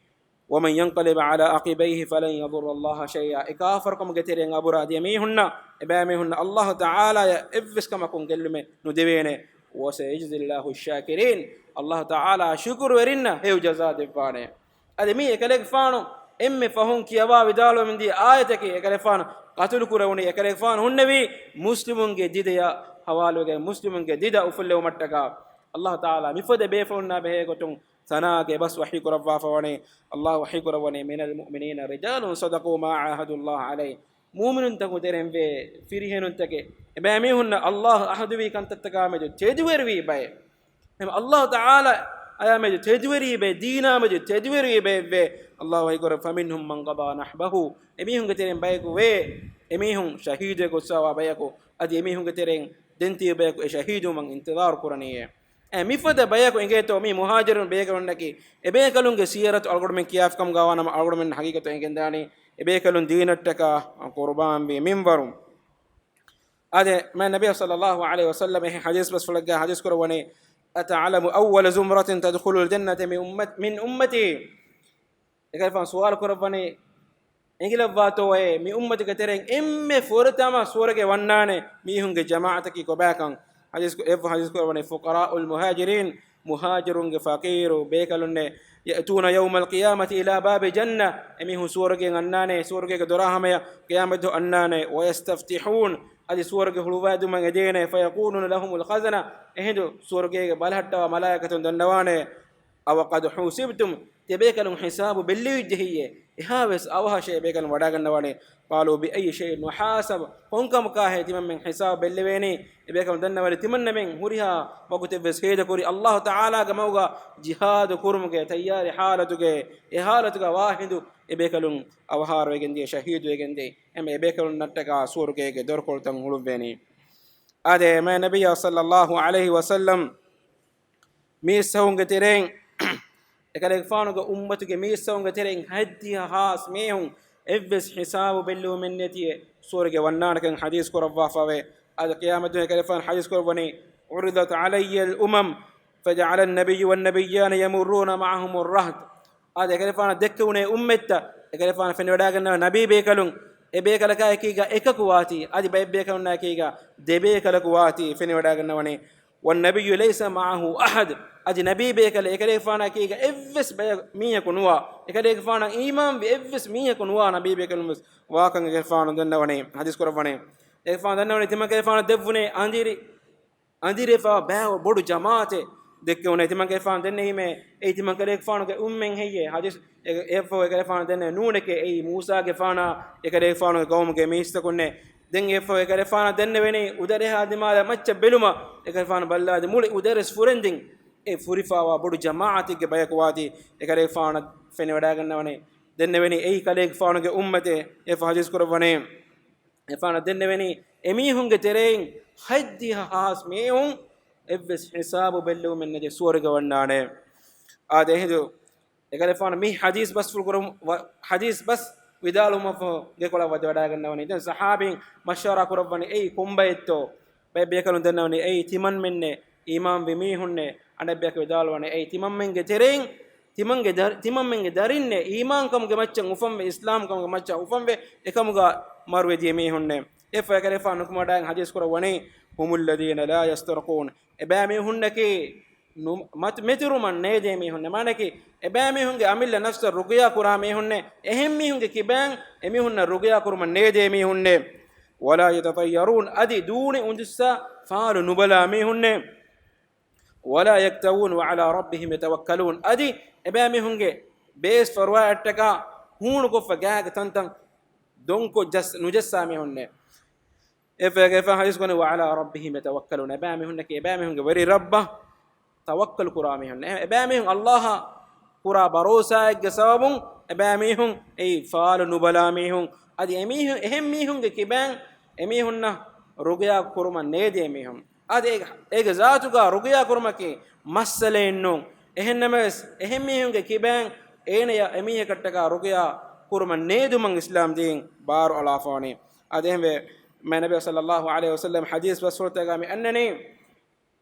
"ومن ينقلب على عقبيه فلن يضر الله شيئا." އެ ކާފަރުކަމުގެ ތެރެއިން އަބުރާ ދިޔަ މީހުންނަށް، އެބައިމީހުންނަށް ﷲ ތަޢާލާޔަށް އެއްވެސް ކަމަކުން ގެއްލުމެއް ނުދެވޭނެ. "وسيجزي الله الشاكرين." ﷲ ތަޢާލާ ޝުކުރުވެރިންނަށް ހެޔޮ ޖަޒާ ދެއްވާނެ. އަދި މީ އެކަލޭގެފާނު އެންމެ ފަހުން ކިޔަވާ ވިދާޅުވަމުންދިޔަ އާޔަތަކީ، އެކަލޭގެފާނު ޤަތުލު ކުރެވުނީ، އެކަލޭގެފާނު ހުންނެވީ މުސްލިމުންގެ ދިދަޔަށް ހަވާލުވެގެން، މުސްލިމުންގެ ދިދަ އުފުއްލެވުމަށްޓަކާ. ﷲ ތަޢާލާ މިފަދަ ބޭފުޅުންނާ ބެހޭ ގޮތުން ސަނާގެ ބަސް ވަޙީ ކުރައްވާފަ ވަނީ، ﷲ ވަޙީ ކުރައްވަނީ، "من المؤمنين رجال صدقوا ما عاهدوا الله عليه." މުއުމިނުންތަކު ތެރެއިން ވޭ ފިރިހެނުންތަކެއް، އެބައިމީހުންނަށް ﷲ އަހުދުވީ ކަންތައްތަކާ މެދު ތެދުވެރިވީ ބައެއް. އެހެން ﷲ ތަޢާލާ އާޔާ މެދު ތެދުވެރީ ބައެއް، ދީނާ މެދު ތެދުވެރީ ބައެއް ވޭ. ﷲ ވަޙީ ކުރައްވަ، "فمنهم من قضى نحبه." އެމީހުންގެ ތެރެއިން ބަޔަކު ވޭ، އެމީހުން ޝަހީދުވެ ގޮއްސަވާ ބަޔަކު، އަދި އެމީހުންގެ ތެރެއިން ދެން ތިބި ބަޔަކު އެ ޝަހީދުވުމަށް އިންތިޒާރު ކުރަނީއޭ. އެ މިފަދަ ބަޔަކު އިނގޭތޯ މީ މުހާޖިރުން ބޭކަލުންނަކީ، އެބޭކަލުންގެ ސީރަތު އަޅުގަނޑުމެން ކިޔާފިކަމުގާ ވާނަމަ އަޅުގަނޑުމެން ހަގީގަތު އެނގެންދާނީ އެބޭކަލުން ދީނަށްޓަކާ ޤުރުބާންވި މިންވަރު. އާދެ، މާތް ނަބިއްޔާ ޞައްލައްލާހު ޢަލައިހި ވަސައްލަމަ އެހެން ޙަދީޘް ބަސްފުޅެއްގަ ޙަދީޘް ކުރައްވަނީ، "أتعلم أول زمرة تدخل الجنة من أمة-، من أمتي؟" އެކަލޭގެފާނު ސުވާލު ކުރައްވަނީ، އެނގިލައްވާތޯއޭ މި އުއްމަތުގެ ތެރެއިން އެންމެ ފުރަތަމަ ސުވަރުގެ ވަންނާނެ މީހުންގެ ޖަމާޢަތަކީ ކޮބާކަން؟ ޙަދީޘް ކު-، އެއަށްފަހު ޙަދީޘް ކުރައްވަނީ، "فقراء المهاجرين." މުހާޖިރުންގެ ފަޤީރު ބޭކަލުންނޭ، "يأتون يوم القيامة إلى باب الجنة." އެމީހުން ސުވަރުގެއަށް އަންނާނެ، ސުވަރުގޭގެ ދޮރާ ހަމަޔަށް ޤިޔާމަތްދުވަހު އަންނާނެ، "ويستفتحون." އަދި ސުވަރުގެ ހުޅުވާދިނުމަށް އެދޭނެ، "فيقول لهم الخزنة." އެހިނދު ސުވަރުގޭގެ ބަލަހައްޓަވާ މަލާއިކަތުން ދަންނަވާނެ، "أوقد حوسبتم؟" ތިޔަބޭކަލުން ހިސާބު ބެއްލެވިއްޖެ ހެއްޔޭ؟ އެހާވެސް އަވަހަށޭ އެބޭކަލުން ވަޑައިގަންނަވާނެ. "قالوا بأي شيء نحاسب؟" ކޮންކަމަކާހޭ ތިމަންމެން ހިސާބު ބެއްލެވޭނީ؟ އެބޭކަލުން ދަންނަވާނެ، ތިމަންނަމެން ހުރިހާ ވަގުތެއްވެސް ހޭދަކުރި ﷲ ތަޢާލާގެ މަގުގަ ޖިހާދު ކުރުމުގެ ތައްޔާރީ ޙާލަތުގެ، އެ ޙާލަތުގަ ވާ ހިނދު އެބޭކަލުން އަވަހާރަވެގެން ދިޔަ، ޝަހީދުވެގެން ދިޔަ. އެމަ އެބޭކަލުންނަށްޓަކާ ސުވަރުގޭގެ ދޮރުކޮޅުތައް ހުޅުއްވޭނީ. އާދެ، މާތް ނަބިއްޔާ ޞައްލައްލާހު ޢަލައިހި ވަސައްލަމް މީސްތަކުންގެ ތެރެއިން، އެކަލޭގެފާނުގެ އުއްމަތުގެ މީސްތަކުންގެ ތެރެއިން ހަތްދިހަ ހާސް މީހުން އެއްވެސް ހިސާބު ބެއްލެވުމެއް ނެތިއެއް ސުވަރުގެ ވަންނާނެކަން ޙަދީޘް ކުރައްވާފަވޭ. އަދި ޤިޔާމަތްދުވަހު އެކަލޭގެފާނު ޙަދީޘް ކުރައްވަނީ، "عرضت علي الأمم فجعل النبي والنبيان يمرون معهم الرهط." އާދެ، އެކަލޭގެފާނަށް ދެއްކެވުނޭ އުއްމަތްތައް، އެކަލޭގެފާނަށް ފެނިވަޑައިގަންނަވާ ނަބީ ބޭކަލުން، އެ ބޭކަލަކާ އެކީގަ އެކަކު ވާތީ، އަދި ބައެއް ބޭކަލުންނާ އެކީގަ ދެ ބޭކަލަކު ވާތީ ފެނިވަޑައިގަންނަވަނީ. "والنبي ليس معه أحد." އަދި ނަބީ ބޭކަލެއް އެކަލޭގެފާނާ އެކީގަ އެއްވެސް ބަޔަކު މީހަކު ނުވާ، އެކަލޭގެފާނަށް އީމާންވި އެއްވެސް މީހަކު ނުވާ ނަބީ ބޭކަލުން ވެސް ވާކަން އެކަލޭގެފާނު ދަންނަވަނީ، ޙަދީޘް ކުރައްވަނީ. އެކަލޭގެފާނު ދަންނަވަނީ، ތިމަން އެކަލޭގެފާނަށް ދެއްވުނޭ އަނދިރި، އަނދިރިވެފަ ބައި ބޮޑު ޖަމާޢަތެއް ދެއްކެވުނޭ. ތިމަން އެކަލޭގެފާނު ދެންނެވީމޭ، އެއީ ތިމަން އެކަލޭގެފާނުގެ އުއްމަތެއްހެއްޔޭ؟ ޙަދީޘް އެ-، އެއަށްފަހު އެކަލޭގެފާނު ދެންނެވި، ނޫނެކޭ، އެއީ މޫސާގެފާނާ އެކަލޭގެފާނުގެ ޤައުމުގެ މީސްތަކުންނޭ. ދެން އެއަށްފަހު އެކަލޭގެފާނަށް ދެންނެވެނީ އުދަރެހާ ދިމާލަށް މައްޗަށް ބެލުމަށް، އެކަލޭގެފާނު ބައްލަވާ ދި މުޅި އުދަރެސް ފުރެންދިން އެ ފުރިފަވާ ބޮޑު ޖަމާޢަތެއްގެ ބަޔަކު ވާތީ އެކަލޭގެފާނަށް ފެނިވަޑައިގަންނަވަނީ. ދެންނެވެނީ އެއީ ކަލޭގެފާނުގެ އުއްމަތޭ. އެއަށްފަހު ޙަދީޘް ކުރައްވަނީ، އެކަލޭގެފާނަށް ދެންނެވެނީ އެމީހުންގެ ތެރެއިން ހަތްދިހަ ހާސް މީހުން އެއްވެސް ހިސާބު ބެއްލެވުމެއް ނެތި ސުވަރުގެ ވަންނާނެ. އާދެ، އެހިނދު އެކަލޭގެފާނު މި ޙަދީޘް ބަސްފުޅު ކުރަމު-، ވަ-، ޙަދީޘް ބަސް ވިދާޅުވުމަށްފަހު ގެކޮޅަށް ވަދެވަޑައިގަންނަވަނީ. ދެން ޞަޙާބީން މަޝްވަރާ ކުރައްވަނީ އެއީ ކޮންބައެއްތޯ؟ ބައެއް ބޭކަލުން ދަންނަވަނީ އެއީ ތިމަންމެންނޭ އީމާންވި މީހުންނޭ. އަނެއްބަޔަކު ވިދާޅުވަނީ އެއީ ތިމަންމެންގެ ތެރެއިން، ތިމަންގެ ދަރި-، ތިމަންމެންގެ ދަރިންނޭ އީމާންކަމުގެ މައްޗަށް އުފަންވެ، އިސްލާމްކަމުގެ މައްޗަށް އުފަންވެ، އެކަމުގަ މަރުވެދިޔަ މީހުންނޭ. އެއަށްފަހު އެކަލޭގެފާނު ނުކުމެވަޑައިގެން ޙަދީޘް ކުރައްވަނީ، هم الذين لا يسترقون. އެބައިމީހުންނަކީ ނު-، މަތި-، މެތިރުމަށް ނޭދޭ މީހުންނޭ. މާނައަކީ، އެބައިމީހުންގެ އަމިއްލަ ނަފްސަށް ރުޤިޔާ ކުރާ މީހުންނޭ. އެހެން މީހުންގެ ކިބައިން އެމީހުންނަށް ރުޤިޔާ ކުރުމަށް ނޭދޭ މީހުންނޭ. ولا يتطيرون، އަދި ދޫނި އުނދިއްސާ ފާލު ނުބަލާ މީހުންނޭ. ولا يكتوون وعلى ربهم يتوكلون، އަދި އެބައިމީހުންގެ ބޭސް ފަރުވާއަށްޓަކާ ހޫނުކޮށްފަ ގާގެ ތަންތަން ދޮންކޮށް ޖަސް-، ނުޖައްސާ މީހުންނޭ. އެފަ-، އެފަ ޙަދީޘް ކުރަނީ، وعلى ربهم يتوكلون. އެބައިމީހުންނަކީ އެބައިމީހުންގެ ވެރި ރައްބަށް ތަވައްކަލު ކުރާ މީހުން. އެ-، އެބައިމީހުން ﷲ އަށް ކުރާ ބަރޯސާއެއްގެ ސަބަބުން އެބައިމީހުން އެއީ ފާލު ނުބަލާ މީހުން. އަދި އެމީހުން، އެހެން މީހުންގެ ކިބައިން އެމީހުންނަށް ރުޤިޔާ ކުރުމަށް ނޭދޭ މީހުން. އަދި އޭގެ، އޭގެ ޒާތުގަ ރުޤިޔާ ކުރުމަކީ މައްސަލައެއް ނޫން. އެހެންނަމަވެސް، އެހެން މީހުންގެ ކިބައިން އޭނަޔަށް އެމީހަކަށްޓަކާ ރުޤިޔާ ކުރުމަށް ނޭދުމަށް އިސްލާމް ދީން ބާރު އަޅާފަވަނީ. އަދި އެހެންވެ، މާތް ނަބީ ޞައްލައްލާހު ޢަލައިހި ވަސައްލަމް ޙަދީޘް ބަސްފުޅުތަކުގަ މި އަންނަނީ،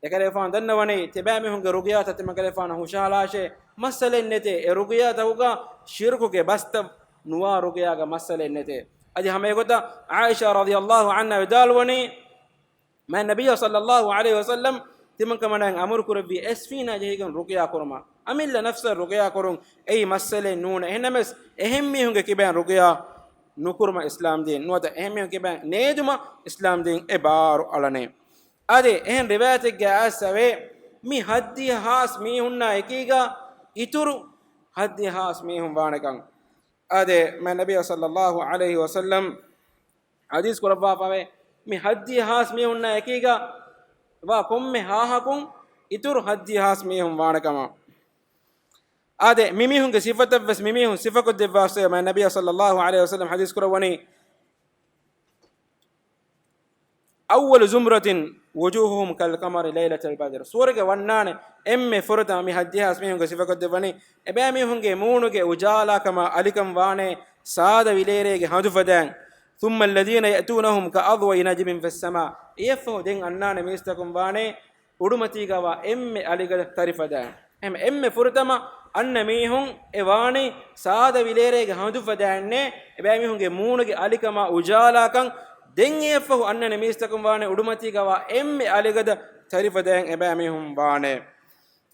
އެކަލޭފާނު ދަންނަވަނީ، ތިބާމީހުންގެ ރުޤިޔާތައް ތިމަންކަލޭފާނު ހުށަހަޅާށޭ، މައްސަލައެއް ނެތޭ. އެ ރުޤިޔާތަކުގަ ޝިރުކުގެ ބަސްތައް ނުވާ ރުޤިޔާގަ މައްސަލައެއް ނެތޭ. އަދި ހަމައެގޮތަށް ޢާއިޝާ ރަޟިޔައްލާހު ޢަންހާ ވިދާޅުވަނީ، މާތް ނަބިއްޔާ ޞައްލައްލާހު ޢަލައިހި ވަސައްލަމް ތިމަންކަމަނާއިން އަމުރު ކުރެއްވި އެސްފީނާ ޖެހިގެން ރުޤިޔާ ކުރުމަށް. އަމިއްލަ ނަފްސަށް ރުޤިޔާ ކުރުން އެއީ މައްސަލައެއް ނޫނޭ. އެހެންނަމަވެސް، އެހެން މީހުންގެ ކިބައިން ރުޤިޔާ ނުކުރުމަށް އިސްލާމް ދީން، ނުވަތަ އެހެން މީހުން ކިބައިން ނޭދުމަށް އިސްލާމް ދީން އެ ބާރު އަޅަނީ. އާދެ، އެހެން ރިވާޔަތެއްގަ އައިސް އެވޭ، މި ހައްދިހަ ހާސް މީހުންނާ އެކީގަ އިތުރު ހައްދިހަ ހާސް މީހުން ވާނެކަން. އާދެ، މާތް ނަބިއްޔާ ޞައްލައްލާހު ޢަލައިހި ވަސައްލަމް ޙަދީޘް ކުރައްވާފަވޭ، މި ހައްދިހަ ހާސް މީހުންނާ އެކީގަ ވާ ކޮންމެ ހާހަކުން އިތުރު ހައްދިހަ ހާސް މީހުން ވާނެކަމަށް. އާދެ، މިމީހުންގެ ސިފަތައްވެސް މިމީހުން ސިފަކޮށްދެއްވާފަވޭ، މާތް ނަބިއްޔާ ޞައްލައްލާހު ޢަލައިހި ވަސައްލަމް ޙަދީޘް ކުރައްވަނީ، أول زمرة وجوههم كالقمر ليلة البدر. ސުވަރުގެ ވަންނާނެ އެންމެ ފުރަތަމަ މި ހައްދިހަ ހާސް މީހުންގެ ސިފަކޮށްދެއްވަނީ، އެބައިމީހުންގެ މޫނުގެ އުޖާލާކަމާ އަލިކަން ވާނެ ސާދަ ވިލޭރޭގެ ހަނދުފަދައިން. ثم الذين يأتونهم كأضواء نجم في السماء. އެއަށްފަހު ދެން އަންނާނެ މީސްތަކުން ވާނެ އުޑުމަތީގަވާ އެންމެ އަލިގަދަ ތަރިފަދައިން. އެހެން އެންމެ ފުރަތަމަ އަންނަ މީހުން އެ ވާނީ ސާދަ ވިލޭރޭގެ ހަނދުފަދައިންނޭ. އެބައިމީހުންގެ މޫނުގެ އަލިކަމާ އުޖާލާކަން. ދެން އެއަށްފަހު އަންނަނެ މީސްތަކުން ވާނެ އުޑުމަތީގަވާ އެންމެ އަލިގަދަ ތަރިފަދައިން އެބައިމީހުން ވާނެ.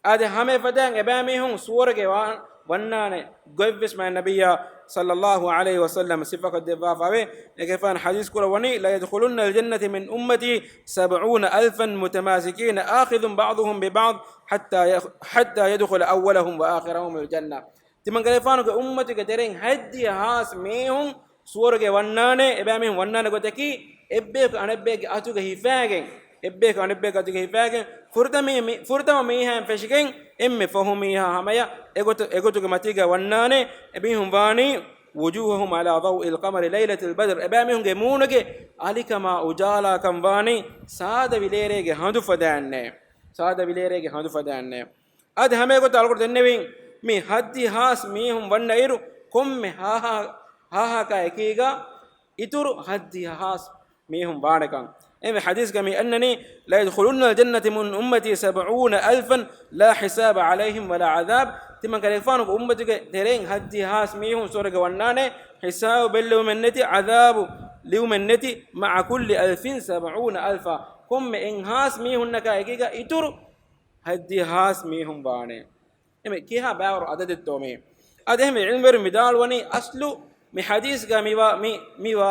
އާދެ، ހަމަ އެފަދައިން އެބައިމީހުން ސުވަރުގެ ވާ-، ވަންނާނެ ގޮތްވެސް މާތް ނަބިއްޔާ ޞައްލައްލާހު ޢަލައިހި ވަސައްލަމަ ސިފަކޮށްދެއްވާފަވޭ. އެކަލޭގެފާނު ޙަދީޘް ކުރައްވަނީ، ليدخلن الجنة من أمتي سبعون ألفا متماسكين آخذ بعضهم ببعض حتى يخ-، حتى يدخل أولهم وآخرهم الجنة. ތިމަންކަލޭގެފާނުގެ އުއްމަތުގެ ތެރެއިން ހައްދިހަ ހާސް މީހުން ސުވަރުގެ ވަންނާނެ. އެބައިމީހުން ވަންނާނެ ގޮތަކީ، އެއްބަޔަކު އަނެއްބައެއްގެ އަތުގަ ހިފާގެން، އެއްބަޔަކު އަނެއްބައެއްގެ އަތުގަ ހިފާގެން، ފުރަތަމަ މީ-، ފުރަތަމަ މީހާއިން ފެށިގެން އެންމެ ފަހު މީހާ ހަމަޔަށް އެގޮތު-، އެގޮތުގެ މަތީގަ ވަންނާނެ. އެމީހުން ވާނީ وجوههم على ضوء القمر ليلة البدر. އެބައިމީހުންގެ މޫނުގެ އަލިކަމާ އުޖާލާކަން ވާނީ ސާދަ ވިލޭރޭގެ ހަނދުފަދައިންނޭ. ސާދަ ވިލޭރޭގެ ހަނދުފަދައިންނޭ. އަދި ހަމައެގޮތަށް އަޅުގަނޑު ދެންނެވިން، މި ހައްދިހަ ހާސް މީހުން ވަންނައިރު ކޮންމެ ހާހާ-، ހާހާކާ އެކީގަ އިތުރު ހައްދިހަ ހާސް މީހުން ވާނެކަން. އެންމެ ޙަދީޘްގަ މި އަންނަނީ، ليدخلن الجنة من أمتي سبعون ألفا لا حساب عليهم ولا عذاب. ތިމަންކަލޭގެފާނުގެ އުއްމަތުގެ ތެރެއިން ހައްދިހަ ހާސް މީހުން ސުވަރުގެ ވަންނާނެ، ހިސާބު ބެއްލެވުމެއް ނެތި، ޢަޛާބު ލިޔުމެއް ނެތި، مع كل ألف سبعون ألفا. ކޮންމެ އެއް ހާސް މީހުންނަކާ އެކީގަ އިތުރު ހައްދިހަ ހާސް މީހުން ވާނެ. އެމެ ކިހާ ބާވަރު ޢަދަދެއްތޯ މީ؟ އަދި އެހެންވެ ޢިލްމުވެރިން ވިދާޅުވަނީ، އަސްލު މި ޙަދީޘްގަ މިވާ، މި، މިވާ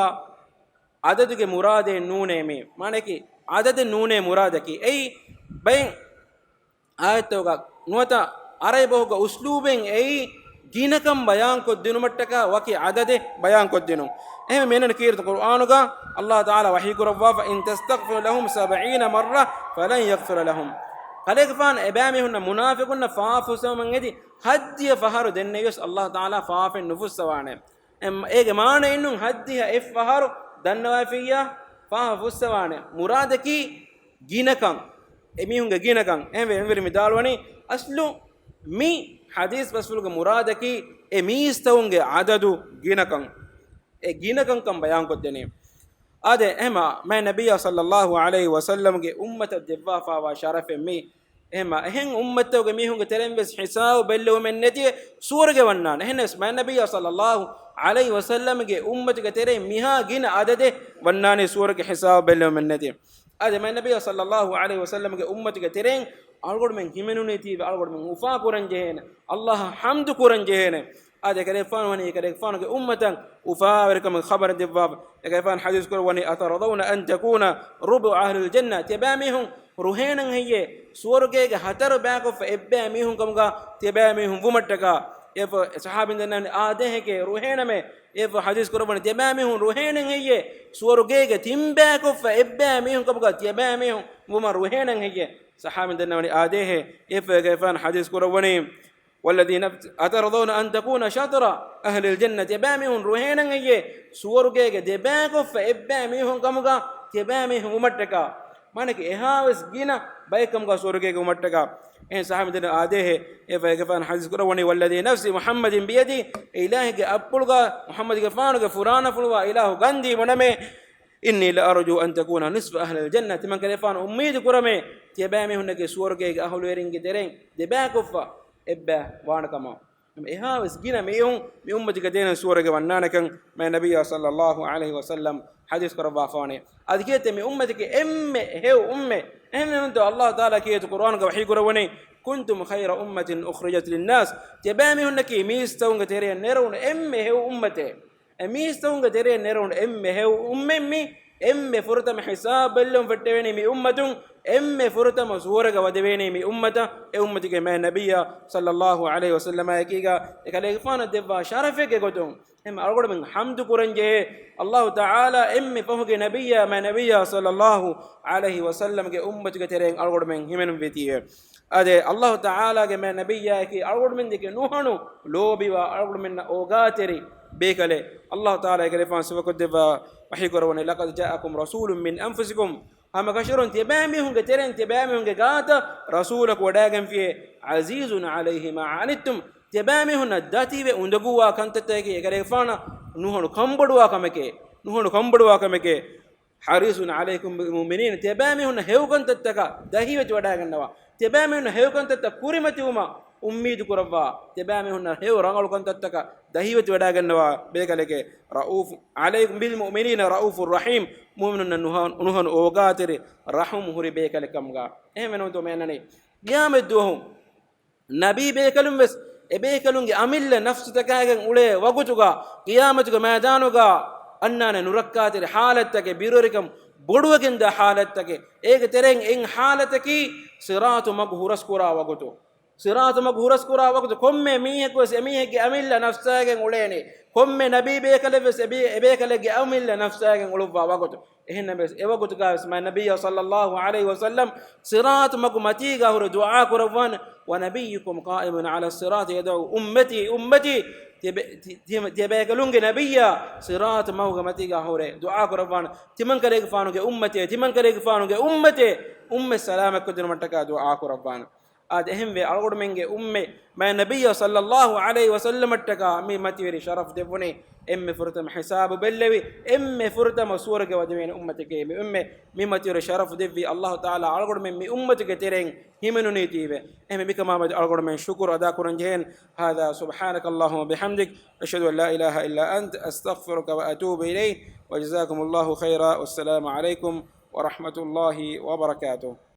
ޢަދަދުގެ މުރާދެއް ނޫނޭ މީ. މާނައަކީ ޢަދަދެއް ނޫނޭ މުރާދަކީ. އެއީ ބައެއް އާޔަތްތަކުގަ ނުވަތަ ޢަރަބި ބަހުގަ އުސްލޫބެއް އެއީ ގިނަކަން ބަޔާންކޮށްދިނުމަށްޓަކާ ވަކި ޢަދަދެއް ބަޔާންކޮށްދިނުން. އެހެންވެ މިއަންނަނީ ކީރިތި ޤުރުއާނުގަ ﷲ ތަޢާލާ ވަޙީ ކުރައްވާފަ، إن تستغفر لهم سبعين مرة فلن يغفر لهم. ކަލޭގެފާނު އެބައިމީހުންނަށް މުނާފިޤުންނަށް ފާފަ ފުއްސަވަމުން އެދި ހައްދިހަ ފަހަރު ދެންނެވިޔަސް ﷲ ތަޢާލާ ފާފައެއް ނުފުއްސަވާނެ. އެ-، އޭގެ މާނައެއް ނޫން ހައްދިހަ އެއްފަހަރު ދަންނަވައިފިއްޔާ ފާފަ ފުއްސަވާނެ. މުރާދަކީ ގިނަކަން. އެމީހުންގެ ގިނަކަން. އެހެންވެ ޢިލްމުވެރިން ވިދާޅުވަނީ، އަސްލު މި ޙަދީޘް ބަސްފުޅުގެ މުރާދަކީ އެ މީސްތަކުންގެ ޢަދަދު ގިނަކަން. އެ ގިނަ ކަންކަން ބަޔާންކޮށްދެނީ. އާދެ، އެހެމަ މާތް ނަބިއްޔާ ޞައްލައްލާހު ޢަލައިހި ވަސައްލަމްގެ އުއްމަތަށް ދެއްވާފާވާ ޝަރަފެއް މީ. އެހެމަ އެހެން އުއްމަތްތަކުގެ މީހުންގެ ތެރެއިން ވެސް ހިސާބު ބެއްލެވުމެއް ނެތި ސުވަރުގެ ވަންނާނެ. އެހެންވެސް މާތް ނަބިއްޔާ ޞައްލައްލާހު ޢަލައިހި ވަސައްލަމްގެ އުއްމަތުގެ ތެރެއިން މިހާ ގިނަ އަދަދެއް ވަންނާނެ ސުވަރުގެ ހިސާބު ބެއްލެވުމެއް ނެތި. އާދެ، މާތް ނަބިއްޔާ ޞައްލައްލާހު ޢަލައިހި ވަސައްލަމްގެ އުއްމަތުގެ ތެރެއިން އަޅުގަނޑުމެން ހިމެނުނީތީވެ އަޅުގަނޑުމެން އުފާ ކުރަން ޖެހޭނެ، އައްލާހަށް ޙަމްދު ކުރަން ޖެހޭނެ. އާދެ، އެކަލޭގެފާނު ވަނީ އެކަލޭގެފާނުގެ އުއްމަތަށް އުފާވެރިކަމުގެ ޚަބަރެއް ދެއްވާފަ. އެކަލޭގެފާނު ޙަދީޘް ކުރައްވަނީ، "أترضون أن تكون ربع أهل الجنة؟" ތިޔަބައިމީހުން ރުހޭނެއް ހެއްޔޭ ސުވަރުގޭގެ ހަތަރު ބަޔަކޮށްފަ އެއްބައި މީހުން ކަމުގަ ތިޔަބައިމީހުން ވުމަށްޓަކާ؟ އެފަ ޞަޙާބީން ދަންނަވަނީ، އާދޭހެކޭ ރުހޭނަމޭ. އެފަ ޙަދީޘް ކުރައްވަނީ، ތިޔަބައިމީހުން ރުހޭނެއް ހެއްޔޭ ސުވަރުގޭގެ ތިން ބަޔަކޮށްފަ އެއްބައި މީހުން ކަމުގަ ތިޔަބައިމީހުން ވުމަށް ރުހޭނެއް ހެއްޔޭ؟ ޞަޙާބީން ދަންނަވަނީ، އާދޭހޭ. އެފަ އެކަލޭގެފާނު ޙަދީޘް ކުރައްވަނީ، "والذي نفس، أترضون أن تكون شطر أهل الجنة؟" ތިޔަބައިމީހުން ރުހޭނެއް ހެއްޔޭ ސުވަރުގޭގެ ދެބަޔަކޮށްފަ އެއްބައި މީހުން ކަމުގަ ތިޔަބައިމީހުން ވުމަށްޓަކާ؟ މާނައަކީ އެހާވެސް ގިނަ ބައެއް ކަމުގަ ސުވަރުގޭގެ ވުމަށްޓަކާ. އެހެން ޞަޙާބީން ދަންނަވަނީ، އާދޭހޭ. އެފަ އެކަލޭގެފާނު ޙަދީޘް ކުރައްވަނީ، "والذي نفس محمد بيده"، އެ އިލާހީގެ އަތްޕުޅުގަ، މުޙައްމަދުގެފާނުގެ ފުރާނަފުޅުވާ އިލާހު ގަންދީ ބުނަމޭ، "إني لأرجو أن تكون نصف أهل الجنة." ތިމަންކަލޭގެފާނު އުއްމީދު ކުރަމޭ، ތިޔަބައިމީހުންނަކީ ސުވަރުގޭގެ އަހުލުވެރިންގެ ތެރެއިން ދެބަޔަކޮށްފަ އެއްބައި ވާނެ ކަމަށް. އެހާވެސް ގިނަ މީހުން މި އުއްމަތުގެ ތެރެއިން ސުވަރުގެ ވަންނާނެކަން މާތް ނަބިއްޔާ ޞައްލައްލާހު ޢަލައިހި ވަސައްލަމް ޙަދީޘް ކުރައްވާފާނެ. އަދި ކީއްތަ މި އުއްމަތުގެ އެންމެ ހެޔޮ އުއްމަތް؟ އެހެންވެ އައްލާހު ތަޢާލާ ކީރިތި ޤުރްއާނުގަ ވަޙީ ކުރައްވަނީ، "كنتم خير أمة أخرجت للناس." ތިޔަބައިމީހުންނަކީ މީސްތަކުންގެ ތެރެއިން ނެރެވުނު އެންމެ ހެޔޮ އުއްމަތެއް. އެ މީސްތަކުންގެ ތެރެއިން ނެރެވުނު އެންމެ ހެޔޮ އުއްމަތް މީ. އެންމެ ފުރަތަމަ ހިސާބު ބެއްލެވުން ފެއްޓެވޭނީ މި އުއްމަތުން. އެންމެ ފުރަތަމަ ސުވަރުގެ ވަދެވޭނީ މި އުއްމަތަށް، އެ އުއްމަތުގެ މާތް ނަބިއްޔާ ޞައްލައްލާހު ޢަލައިހި ވަސައްލަމާއެކީގަ އެކަލޭގެފާނަށް ދެއްވާ ޝަރަފެއްގެ ގޮތުން. އެހެން އަޅުގަނޑުމެން ޙަމްދު ކުރަން ޖެހޭ، އައްލާހު ތަޢާލާ އެންމެ ފަހުގެ ނަބިއްޔާ މާތް ނަބިއްޔާ ޞައްލައްލާހު ޢަލައިހި ވަސައްލަމްގެ އުއްމަތުގެ ތެރެއިން އަޅުގަނޑުމެން ހިމެނުންވީތީވެ. އާދެ، އައްލާހު ތަޢާލާގެ މާތް ނަބިއްޔާއަކީ އަޅުގަނޑުމެން ދެކެ ނުހަނު ލޯބިވާ، އަޅުގަނޑުމެންނަށް އޯގާތެރި ބޭކަލެއް. އައްލާހު ތަޢާލާ އެކަލޭގެފާނު ސިފަކޮށްދެއްވާ ވަޙީ ކުރައްވަނީ، "لقد جاءكم رسول من أنفسكم." ހަމަކަށަވަރުން ތިޔަބައިމީހުންގެ ތެރެއިން ތިޔަބައިމީހުންގެ ގާތަށް ރަސޫލަކު ވަޑައިގެންފިޔޭ، "عزيز عليه ما عنتم." ތިޔަބައިމީހުންނަށް ދަތިވެ އުނދަގޫވާ ކަންތައްތަކެއް އެކަލޭގެފާނަށް ނުހަނު ކަންބޮޑުވާ ކަމެކޭ، ނުހަނު ކަންބޮޑުވާ ކަމެކޭ. حريص عليكم بالمؤمنين، ތިޔަބައިމީހުންނަށް ހެޔޮކަންތައްތަކަށް ދަހިވެތި ވަޑައިގަންނަވާ، ތިޔަބައިމީހުންނަށް ހެޔޮކަންތައްތައް ކުރިމަތިވުމަށް އުއްމީދު ކުރައްވާ، ތިޔަބައިމީހުންނަށް ހެޔޮ ރަނގަޅު ކަންތައްތަކަށް ދަހިވެތި ވަޑައިގަންނަވާ ބޭކަލެކޭ. رؤوف عليكم بالمؤمنين رؤوف رحيم، މުއުމިނުންނަށް ނުހަނު، ނުހަނު އޯގާތެރި، ރަޙުމް ހުރި ބޭކަލެއް ކަމުގަ. އެހެންވެ ނޫންތޯ މޭނަނީ، ޤިޔާމަތްދުވަހު ނަބީ ބޭކަލުން ވެސް އެބޭކަލުންގެ އަމިއްލަ ނަފްސުތަކާގެން އުޅޭ ވަގުތުގަ، ޤިޔާމަތުގެ މައިދާނުގަ އަންނާނެ ނުރައްކާތެރި ޙާލަތްތަކެއް، ބިރުވެރިކަން ބޮޑުވެގެންދާ ޙާލަތްތަކެއް. އޭގެ ތެރެއިން އެއް ޙާލަތަކީ ޞިރާޠު މަގު ހުރަސްކުރާ ވަގުތު. ޞިރާޠު މަގު ހުރަސްކުރާ ވަގުތު ކޮންމެ މީހަކު ވެސް އެމީހެއްގެ އަމިއްލަ ނަފްސާގެން އުޅޭނެ. ކޮންމެ ނަބީ ބޭކަލެއް ވެސް އެބޭ-، އެބޭކަލެއްގެ އަމިއްލަ ނަފްސާގެން އުޅުއްވާ ވަގުތު. އެހެންނަމަވެސް، އެވަގުތުގަވެސް މާތް ނަބިއްޔާ ޞައްލައްލާހު ޢަލައިހި ވަސައްލަމް ޞިރާޠު މަގު މަތީގާ ހުރެ ދުޢާ ކުރައްވާނެ، "ونبيكم قائم على الصراط يدعو أمتي أمتي." ތިބެ-، ތި-، ތި-، ތިޔަބޭކަލުންގެ ނަބިއްޔާ ޞިރާޠު މަގުގެ މަތީގާ ހުރެ ދުޢާ ކުރައްވާނެ، "ތިމަންކަލޭގެފާނުގެ އުއްމަތޭ، ތިމަންކަލޭގެފާނުގެ އުއްމަތޭ." އުއްމަތް ސަލާމަތްކޮށްދިނުމަށްޓަކާ ދުޢާ ކުރައްވާނެ. އާދެ، އެހެންވެ، އަޅުގަނޑުމެންގެ އުއްމަތް، މާތް ނަބިއްޔާ ޞައްލައްލާހު ޢަލައިހި ވަސައްލަމަށްޓަކާ މި މަތިވެރި ޝަރަފް ދެއްވުނީ، އެންމެ ފުރަތަމަ ޙިސާބު ބެއްލެވި، އެންމެ ފުރަތަމަ ސުވަރުގެ ވަދެވޭނެ އުއްމަތެކޭ މި އުއްމަތް. މި މަތިވެރި ޝަރަފް ދެއްވި އައްލާހު ތަޢާލާ އަޅުގަނޑުމެން މި އުއްމަތުގެ ތެރެއިން ހިމެނުނީތީވެ. އެހެންވެ، މިކަމާމެދު އަޅުގަނޑުމެން ޝުކުރު އަދާކުރަން ޖެހޭނެ. هذا، سبحانك اللهم وبحمدك، أشهد أن لا إله إلا أنت، أستغفرك وأتوب إليك، وجزاكم الله خيرا، والسلام عليكم ورحمة الله وبركاته.